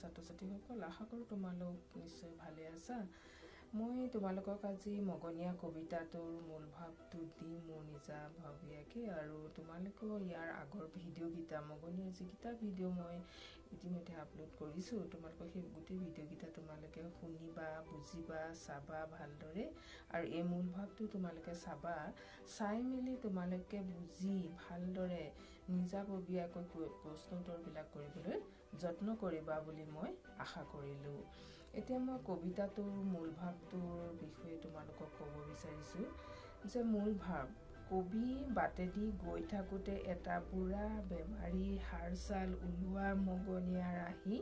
ছাত্ৰ ছাত্ৰীসকল, আশা কৰোঁ তোমালোক নিশ্চয় ভালে আছা। মই তোমালোকক আজি মগনীয়া কবিতাটোৰ মূল ভাৱটো দিম মোৰ নিজা ভাৱীয়াকে, আৰু তোমালোকেও ইয়াৰ আগৰ ভিডিঅ'কেইটা, মগনীয়াৰ যিকেইটা ভিডিঅ' মই ইতিমধ্যে আপলোড কৰিছোঁ, তোমালোকৰ সেই গোটেই ভিডিঅ'কেইটা তোমালোকে শুনিবা, বুজিবা, চাবা ভালদৰে, আৰু এই মূল ভাৱটো তোমালোকে চাবা। চাই মেলি তোমালোকে বুজি ভালদৰে নিজাববীয়াকৈ প্ৰশ্ন উত্তৰবিলাক কৰিবলৈ যত্ন কৰিবা বুলি মই আশা কৰিলোঁ। এতিয়া মই কবিতাটোৰ মূল ভাৱটোৰ বিষয়ে তোমালোকক ক'ব বিচাৰিছোঁ যে মূল ভাৱ, কবি বাটেদি গৈ থাকোঁতে এটা বুঢ়া বেমাৰী হাড় ছাল ওলোৱা মগনীয়াৰ আহি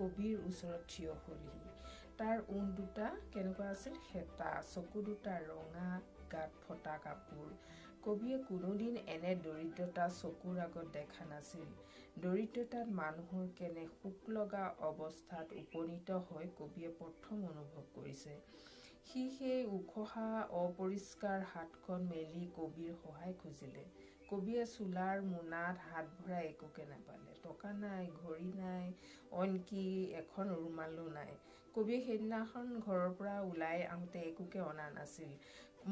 কবিৰ ওচৰত থিয় হ'লহি। তাৰ ওঁঠ দুটা কেনেকুৱা আছিল? শেঁতা, চকু দুটা ৰঙা, গাত ফটা কাপোৰ। কবিয়ে কোনোদিন এনে দৰিদ্ৰতা চকুৰ আগত দেখা নাছিল। দৰিদ্ৰতাত মানুহৰ কেনে শোক লগা অৱস্থাত উপনীত হয় কবিয়ে প্ৰথম অনুভৱ কৰিছে। সি সেই উখহা অপৰিষ্কাৰ হাতখন মেলি কবিৰ সহায় খুজিলে। কবিয়ে চোলাৰ মোনাত হাত ভৰাই একোকে নাপালে। টকা নাই, ঘড়ী নাই, অইনকি এখন ৰুমালো নাই। কবিয়ে সেইদিনাখন ঘৰৰ পৰা ওলাই আহোঁতে একোকে অনা নাছিল।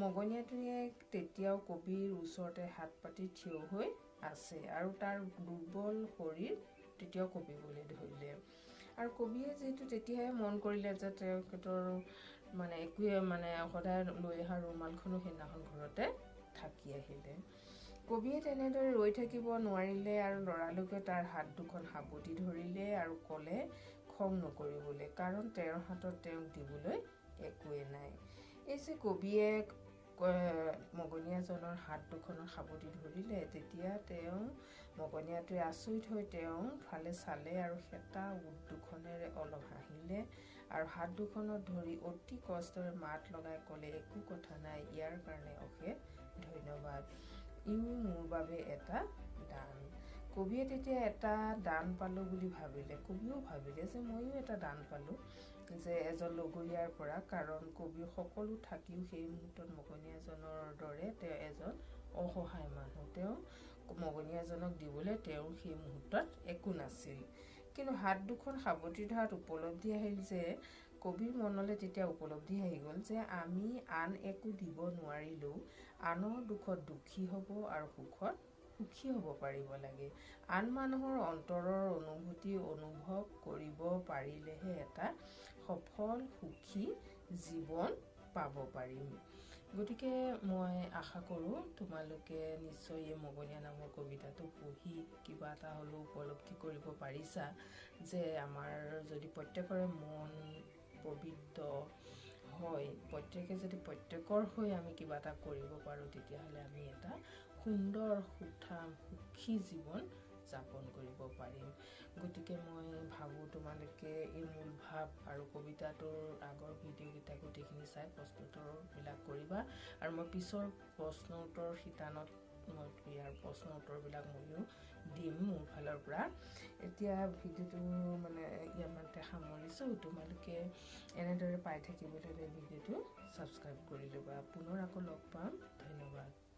মগনীয়াটোৱে তেতিয়াও কবিৰ ওচৰতে হাত পাতি থিয় হৈ আছে আৰু তাৰ দুৰ্বল শৰীৰ তেতিয়াও কঁপিবলৈ ধৰিলে। আৰু কবিয়ে যিহেতু তেতিয়াহে মন কৰিলে যে তেখেতৰ মানে একোৱে মানে সদায় লৈ অহা ৰুমালখনো সেইদিনাখন ঘৰতে থাকি আহিলে। কবিয়ে তেনেদৰে ৰৈ থাকিব নোৱাৰিলে আৰু লৰালৰিকৈ তাৰ হাত দুখন সাৱটি ধৰিলে আৰু ক'লে খং নকৰিবলৈ, কাৰণ তেওঁৰ হাতত তেওঁক দিবলৈ একোৱে নাই। এই যে কবিয়ে মগনীয়াজনৰ হাত দুখনত সাৱটি ধৰিলে, তেতিয়া তেওঁ মগনীয়াটোৱে আচৰিত হৈ তেওঁ ফালে চালে আৰু শেঁতা ওঁঠ দুখনেৰে অলপ হাঁহিলে আৰু হাত দুখনত ধৰি অতি কষ্টৰে মাত লগাই ক'লে, একো কথা নাই, ইয়াৰ কাৰণে অশেষ ধন্যবাদ, ইও মোৰ বাবে এটা দান। কবিয়ে তেতিয়া এটা দান পালোঁ বুলি ভাবিলে। কবিয়েও ভাবিলে যে ময়ো এটা দান পালোঁ যে এজন লগৰীয়াৰ পৰা, কাৰণ কবিৰ সকলো থাকিও সেই মুহূৰ্তত মগনীয়াজনৰ দৰে তেওঁ এজন অসহায় মানুহ। তেওঁ মগনীয়াজনক দিবলৈ তেওঁৰ সেই মুহূৰ্তত একো নাছিল। কিন্তু হাত দুখন সাৱটি ধৰাত উপলব্ধি আহিল যে কবিৰ মনলৈ তেতিয়া উপলব্ধি আহি গ'ল যে আমি আন একো দিব নোৱাৰিলেও আনৰ দুখত দুখী হ'ব আৰু সুখত সুখী হ'ব পাৰিব লাগে। আন মানুহৰ অন্তৰৰ অনুভূতি অনুভৱ কৰিব পাৰিলেহে এটা সফল সুখী জীৱন পাব পাৰিম। গতিকে মই আশা কৰোঁ তোমালোকে নিশ্চয় এই মগনীয়া নামৰ কবিতাটো পঢ়ি কিবা এটা হ'লেও উপলব্ধি কৰিব পাৰিছা যে আমাৰ যদি প্ৰত্যেকৰে মন পবিত্ৰ হয়, প্ৰত্যেকে যদি প্ৰত্যেকৰ হৈ আমি কিবা এটা কৰিব পাৰোঁ, তেতিয়াহ'লে আমি এটা সুন্দৰ সুঠাম সুখী জীৱন যাপন কৰিব পাৰিম। গতিকে মই ভাবোঁ তোমালোকে এই মূল ভাৱ আৰু কবিতাটোৰ আগৰ ভিডিঅ'কেইটা গোটেইখিনি চাই প্ৰশ্ন উত্তৰবিলাক কৰিবা, আৰু মই পিছৰ প্ৰশ্ন উত্তৰ শিতানত মই ইয়াৰ প্ৰশ্ন উত্তৰবিলাক ময়ো দিম মোৰ ফালৰ পৰা। এতিয়া ভিডিঅ'টো মানে ইয়াতে সামৰিছোঁ। তোমালোকে এনেদৰে পাই থাকিবলৈ হ'লে ভিডিঅ'টো ছাবস্ক্ৰাইব কৰি ল'বা। পুনৰ আকৌ লগ পাম। ধন্যবাদ।